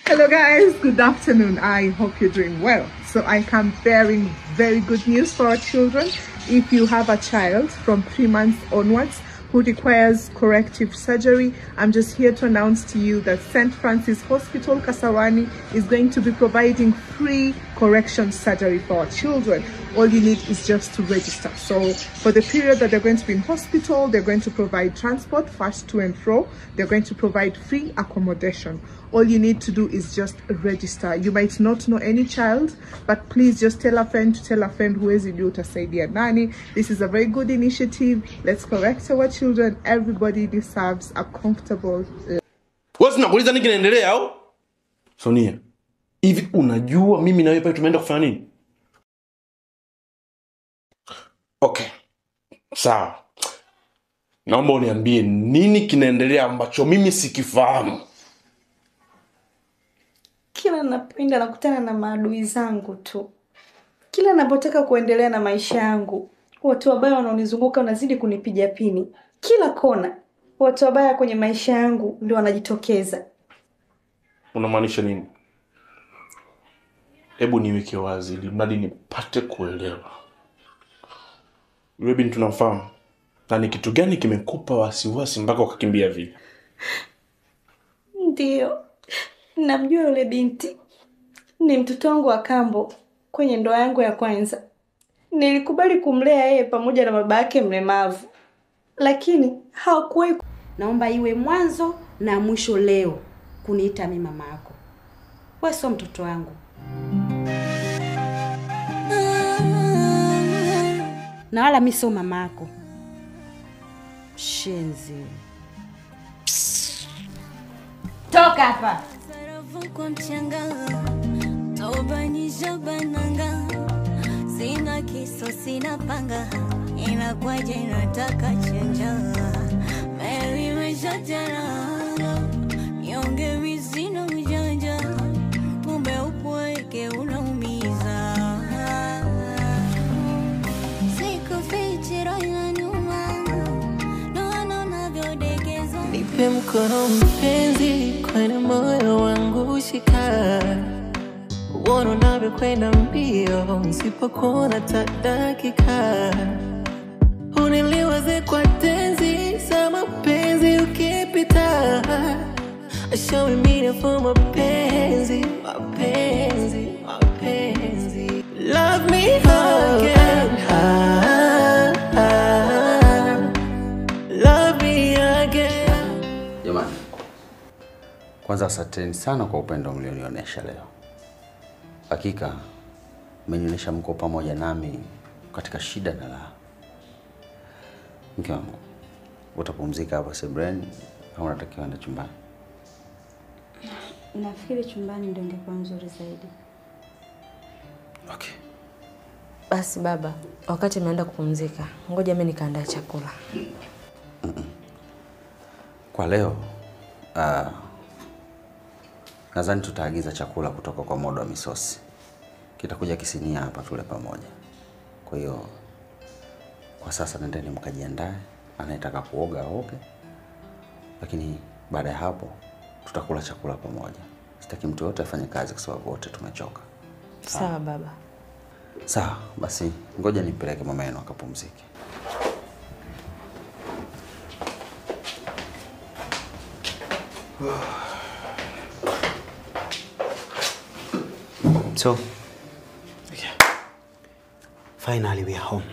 Hello guys, good afternoon. I hope you're doing well. So I come bearing very good news for our children. If you have a child from 3 months onwards who requires corrective surgery, I'm just here to announce to you that St. Francis Hospital Kasarani is going to be providing free correction surgery for our children. All you need is just to register. So for the period that they're going to be in hospital, they're going to provide transport fast to and fro. They're going to provide free accommodation. All you need to do is just register. You might not know any child, but please just tell a friend to tell a friend who is in utasaidia nani. This is a very good initiative. Let's correct our children. Everybody deserves a comfortable life. Wewe unakuuliza nini kinaendelea au? Sonia, hivi unajua mimi na wewe pale tumeenda kufanya nini? Okay. Sawa. Naomba uniambie nini kinaendelea ambacho mimi sikifahamu. Kila ninapoenda nakutana na maadui zangu tu. Kila ninapotaka kuendelea na maisha yangu, watu wabaya wanaonizunguka wanazidi kunipiga pini. Kila kona, watu wabaya kwenye maisha yangu ndio wanajitokeza. Unamaanisha nini? Hebu niweke wazi ili mradi nipate kuelewa. Yule binti tunamfahamu. Na ni kitu gani kimekupa wasiwasi mpaka ukakimbia vile? Ndio. Namjua yule binti. Ni mtoto wangu wa kambo kwenye ndoa yangu ya kwanza. Nilikubali kumlea yeye pamoja na baba yake mlemavu. Lakini hawakuwahi. Naomba iwe mwanzo na mwisho leo kuniita mimi mama yako. Wewe sio mtoto wangu. Na wala mimi sio mama yako. Shenzi. Toka hapa. Sina kiso, sina panga, inakwaje nataka chenja. Mary imeshajana, nyonge mizina ujanja, kumbe upweke unaumiza. Sikufichi roho inaniuma, naona unavyodekeza. Nipe mkono mpenzi, kwenye moyo wangu shika. Uone unavyokwenda mbio, nisipokuona hata dakika. Uniliwaze kwa tenzi za mapenzi ukipita. Show me meaning for mapenzi, mapenzi, mapenzi. Love me again, ah, ah, love me again. Jamani, kwanza asanteni sana kwa upendo mlionionyesha leo. Hakika mmenionyesha mko pamoja nami katika shida na raha. Mke wangu, utapumzika hapa sebuleni au unatakiwa kwenda chumbani? Nafikiri chumbani ndio ingekuwa nzuri zaidi. Okay. Basi baba, wakati nimeenda kupumzika, ngoja mimi nikaandae chakula. Kwa leo, nadhani tutaagiza chakula kutoka kwa Modo wa Misosi. Kitakuja kisinia hapa tule pamoja. Kwa hiyo kwa sasa nendeni mkajiandae, anayetaka kuoga aoge. Lakini baada ya hapo tutakula chakula pamoja. Sitaki mtu yote afanye kazi kwa sababu wote tumechoka. Sawa baba. Sawa, basi ngoja nimpeleke mama yenu akapumzike. So, okay. Finally we are home.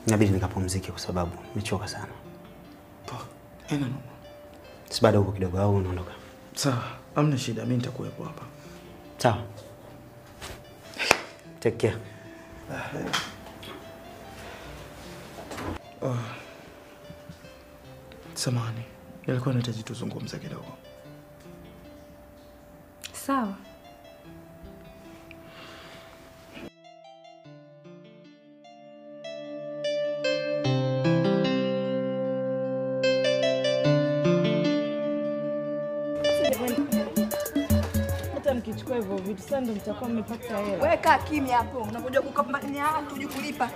Inabidi nikapumzike kwa sababu nimechoka sana. Poa. Haina noma. Si bado uko kidogo au unaondoka? Sawa, hamna shida, mimi nitakuwepo hapa. Sawa. Take care. Oh. Samahani, nilikuwa nahitaji tuzungumze kidogo. Sawa. Mkichukua hivyo vitu sasa ndio mtakuwa mmepata hela. Wewe kaa kimya hapo. Unakuja kukopa watu uje kulipa.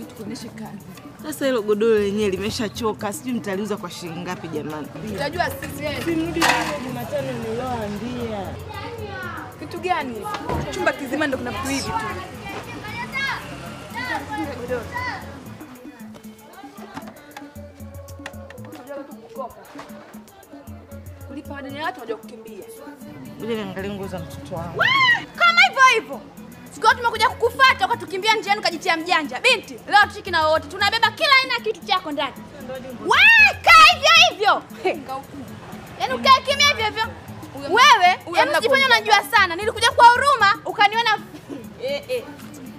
Tukuoneshe kazi. Sasa hilo godoro lenyewe limeshachoka. Sijui mtaliuza kwa shilingi ngapi jamani. Tutajua sisi. Simrudi Jumatano niloa. Vitu gani hivi? Chumba kizima ndo kuna vitu hivi tu. Godoro. Kulipa madeni watu wajua kukimbia. Ngoja niangalie nguo za mtoto wangu. Kama hivyo hivyo. Siku tumekuja kukufuata ukatukimbia njiani ukajitia mjanja. Binti, leo tushiki na wote. Tunabeba kila aina ya kitu chako ndani. Wewe kaa hivyo hivyo. Yaani ukae kimya hivyo hivyo. Wewe, yaani usijifanye unajua sana. Nilikuja kwa huruma ukaniona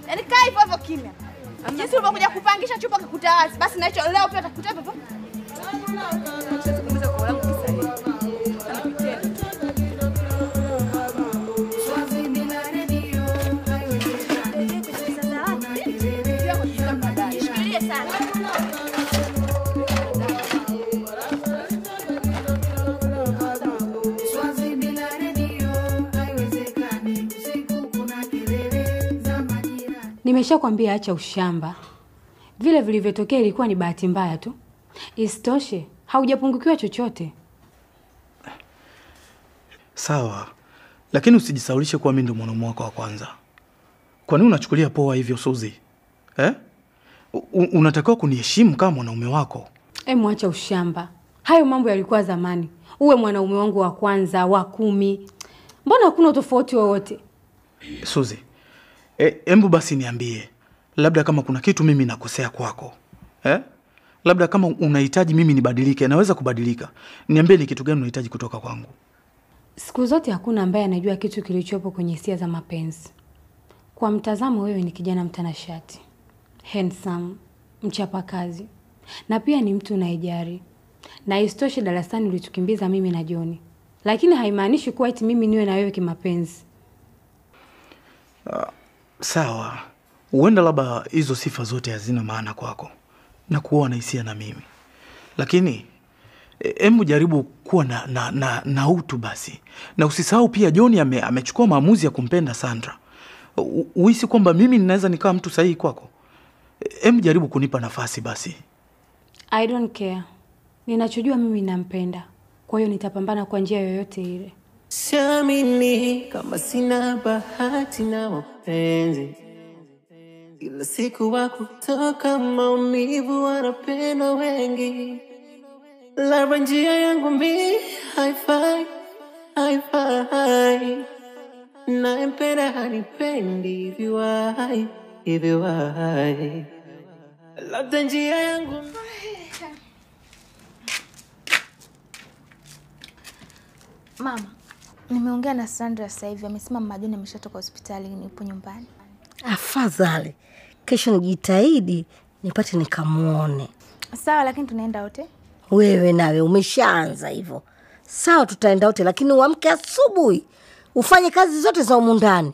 Yaani kaa hivyo hivyo kimya. Jinsi ulivyokuja kupangisha chupa ukikuta wazi, basi na hicho leo pia utakuta hivyo hivyo. Nimeshakwambia acha ushamba. Vile vilivyotokea ilikuwa ni bahati mbaya tu. Isitoshe, haujapungukiwa chochote. Sawa, lakini usijisaulishe kuwa mimi ndo mwanaume wako wa kwanza. Kwa nini unachukulia poa hivyo Suzi? Eh? Unatakiwa kuniheshimu kama mwanaume wako. Acha ushamba. Hayo mambo yalikuwa zamani. Uwe mwanaume wangu wa kwanza, wa 10. Mbona hakuna tofauti wowote? Suzi, embu basi niambie, labda kama kuna kitu mimi nakosea kwako. Eh? Labda kama unahitaji mimi nibadilike, naweza kubadilika. Niambie ni kitu gani unahitaji kutoka kwangu. Siku zote hakuna ambaye anajua kitu kilichopo kwenye hisia za mapenzi. Kwa mtazamo wewe ni kijana mtanashati, handsome, mchapakazi, na pia ni mtu unayejali. Na isitoshe darasani ulitukimbiza mimi na Joni. Lakini haimaanishi kuwa eti mimi niwe na wewe kimapenzi. Sawa. Huenda labda hizo sifa zote hazina maana kwako na kuwa na hisia na mimi. Lakini hebu jaribu kuwa na utu basi. Na usisahau pia Joni amechukua maamuzi ya kumpenda Sandra. Uhisi kwamba mimi ninaweza nikawa mtu sahihi kwako? Hebu jaribu kunipa nafasi basi. I don't care. Ninachojua mimi nampenda. Kwa hiyo nitapambana kwa njia yoyote ile. Siamini kama sina bahati na mapenzi. Kila siku wa kutoka maumivu wanapenda wengi. Labda njia yangu mimi haifai, haifai. Nampenda hanipendi hivi wai, hivi wai. Labda njia yangu. Mama, nimeongea na Sandra sasa hivi, amesema Mama Joni ameshatoka hospitali, nipo nyumbani. Afadhali. Kesho nijitahidi nipate nikamuone. Sawa, lakini tunaenda wote? Wewe nawe umeshaanza hivyo. Sawa, tutaenda wote, lakini uamke asubuhi. Ufanye kazi zote za humu ndani.